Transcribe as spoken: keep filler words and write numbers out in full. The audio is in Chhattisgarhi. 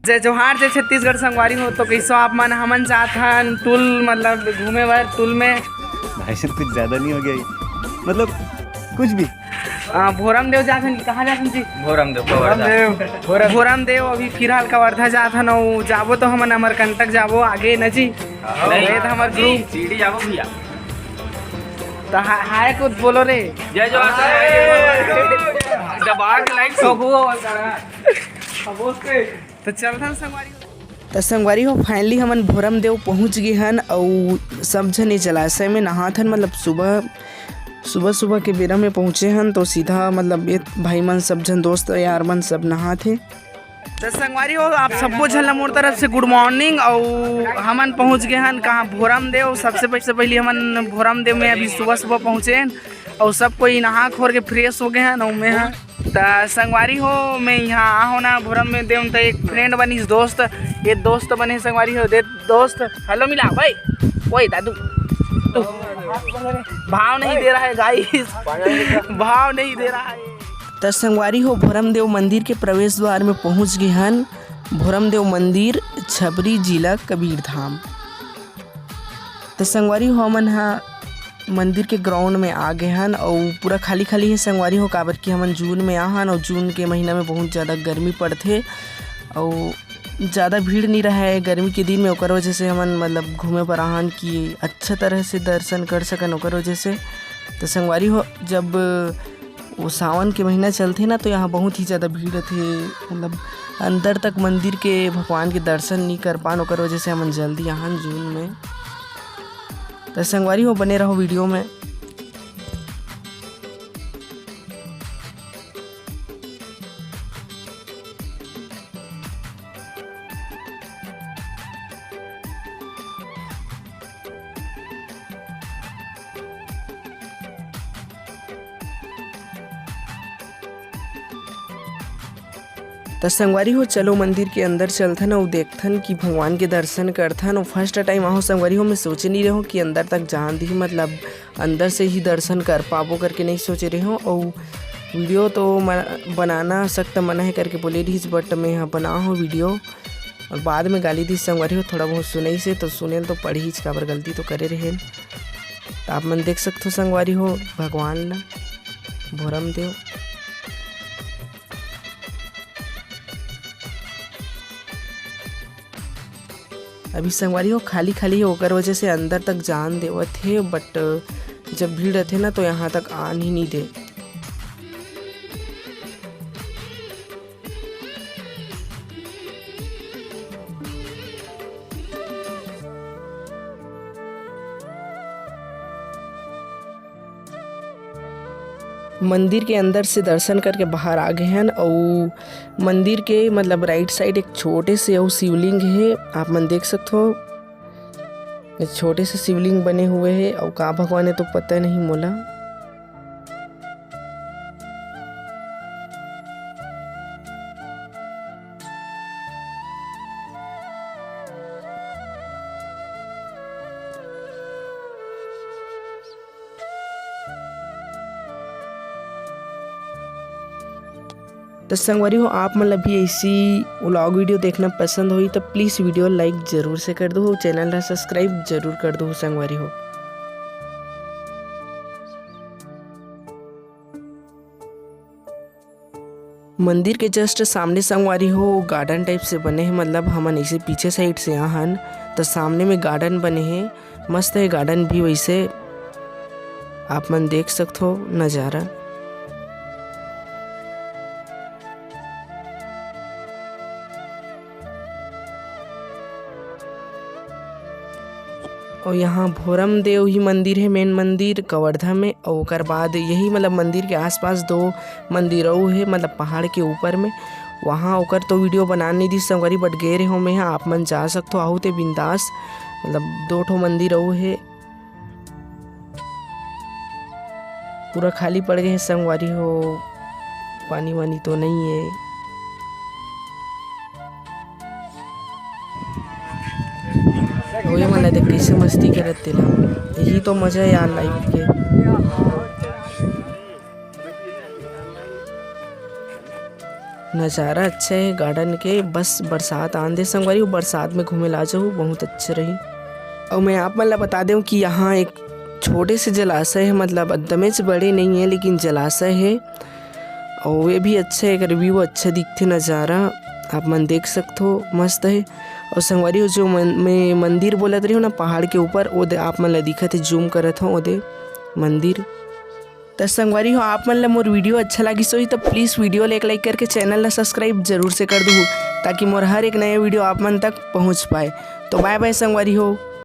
जय जोहार, जय छत्तीसगढ़ संगवारी हो। तो कैसो आप मन? हमन जात हन टूल, मतलब घूमे बर टूल में। भाई साहब, कुछ ज्यादा नहीं हो गया ये? मतलब कुछ भी। आ, भोरम देव जात हन कि कहाँ जात हन जी? भोरम देव, कवर्धा। भोरम देव अभी फिलहाल कवर्धा जात हन, अउ जाबो तो हमन अमरकंटक जाबो आगे न जी। हाँ। ये तो हमर group। सीढ़ी जाबो भैया। तो हा-, हाय कुछ बोलो रे। जय जोहार। दबा के like ठोको। तो चलथन संगवारी हो। तो संगवारी हो, finally हमन भोरम देव पहुँच गे हन, अउ सब झन ए जलाशय में नहात हन। मतलब सुबह, सुबह, सुबह के बेरा में पहुँचे हन, तो सीधा मतलब ये भाई मन, सब झन दोस्त यार मन सब नहात हे। तो संगवारी हो, आप सबो झन ला मोर तरफ से good morning। अउ हमन पहुँच गे हन कहाँ? भोरम देव। सबसे पह-, से पहले हमन भोरम देव में अभी सुबह, सुबह पहुँचे हन, अउ सब कोई नहा खोर के fresh हो गए हन, अउ मैं ह त संगवारी हो, मैं यहाँ आ हो ना भोरम में देव, त एक friend बनिस दोस्त, ये दोस्त बने संगवारी हो, दे दोस्त, hello मिला भाई, ओए दादू, तू भाव नहीं दे रहा है guys, भाव नहीं दे रहा है। त संगवारी हो, भोरम देव मंदिर के प्रवेश द्वार में पहुँच गे हन। भोरम देव मंदिर, छपरी, जिला कबीरधाम। त संगवारी हो, हमन ह मंदिर के ground में आ गे हन, अउ पूरा खाली-खाली हे संगवारी हो, काबर कि हमन जून में आ हन, अउ जून के महीना में बहुत ज़्यादा गर्मी पड़थे, अउ ज़्यादा भीड़ नहीं रहे गर्मी के दिन में, ओकर वजह से हमन मतलब घूमे बर आ हन कि अच्छा तरह से दर्शन कर सकन, ओकर वजह से। त संगवारी हो, जब वो सावन के महीना चलथे ना, तो यहाँ बहुत ही ज़्यादा भीड़ रथे, मतलब अंदर तक मंदिर के भगवान के दर्शन नहीं कर पान, ओकर वजह से हमन जल्दी आहन जून में। तो संगवारी हो, बने रहो video में। त संगवारी हो, चलो मंदिर के अंदर चलथन अउ देखथन कि भगवान के दर्शन करथन। अउ first time आहो संगवारी हो, मैं सोचे नहीं रहो कि अंदर तक जान दी, मतलब अंदर से ही दर्शन कर पाबो करके नहीं सोचे रहे हो। अउ video तो म-, बनाना सख्त मना है करके बोले रहीस, but मैं यहाँ बना हो video। अउ बाद में गाली दी संगवारी हो, थोड़ा बहुत सुनई से तो सुने ल तो पड़ही, काबर गलती तो करे रहे। त आप मन देख सकथो संगवारी हो, भगवान ला भोरम देव। अभी संगवारी हो खाली खाली हे, ओकर वजह से अंदर तक जान देवत हे, but जब भीड़ रथे ना तो यहाँ तक आन ही नहीं दे। मंदिर के अंदर से दर्शन करके बाहर आ गए हन। अउ मंदिर के मतलब right side एक छोटे से अउ शिवलिंग हे, आप मन देख सकथो। एक छोटे से शिवलिंग बने हुए हे, अउ का भगवान हे तो पता नहीं मोला। तो संगवारी हो, आप मन ला भी ऐसी vlog video देखना पसंद होही तो please video like जरूर से कर दो, channel ला subscribe जरूर कर दो संगवारी हो। मंदिर के just सामने संगवारी हो garden type से बने हे, मतलब हमन ऐसे पीछे side से आहन तो सामने में garden बने हे, मस्त हे garden भी। वैसे आप मन देख सकथो नजारा। अउ यहाँ भोरम देव ही मंदिर हे, main मंदिर कवर्धा में। अउ ओकर बाद यही मतलब मंदिर के आसपास दो मंदिर अउ हे, मतलब पहाड़ के ऊपर में। वहाँ ओकर तो video बना नहीं दी संगवारी, but गे रहे हो मैं, आप मन जा सकथो, आहू ते बिंदास। मतलब दो ठो मंदिर अउ हे। पूरा खाली पड़ गए हे संगवारी हो, पानी वानी तो नहीं है। ओए मन ला देख कैसे मस्ती करत तेला, यही तो मजा है यार life के। नज़ारा अच्छा हे garden के, बस बरसात आन दे संगवारी हो, बरसात में घूमे ला जाहू, बहुत अच्छा रही। अउ मैं आप मन ला बता देहूँ कि यहाँ एक छोटे से जलाशय हे, मतलब एकदमेच बड़े नहीं हे, लेकिन जलाशय हे, अउ ये भी अच्छा हे, एकर view अच्छा दिखथे, नज़ारा आप मन देख सकथो, मस्त हे। अउ संगवारी हो, जो मन-, मैं मंदिर बोलत रही हूँ ना, पहाड़ के ऊपर, वो दे आप मन ला दिखत हे, zoom करत हूँ, वो दे मंदिर। त संगवारी हो, आप मन ला मोर video अच्छा लागिस होही त please video ला एक like करके channel ला subscribe जरूर से कर दू, ताकि मोर हर एक नया video आप मन तक पहुँच पाए। तो bye bye संगवारी हो।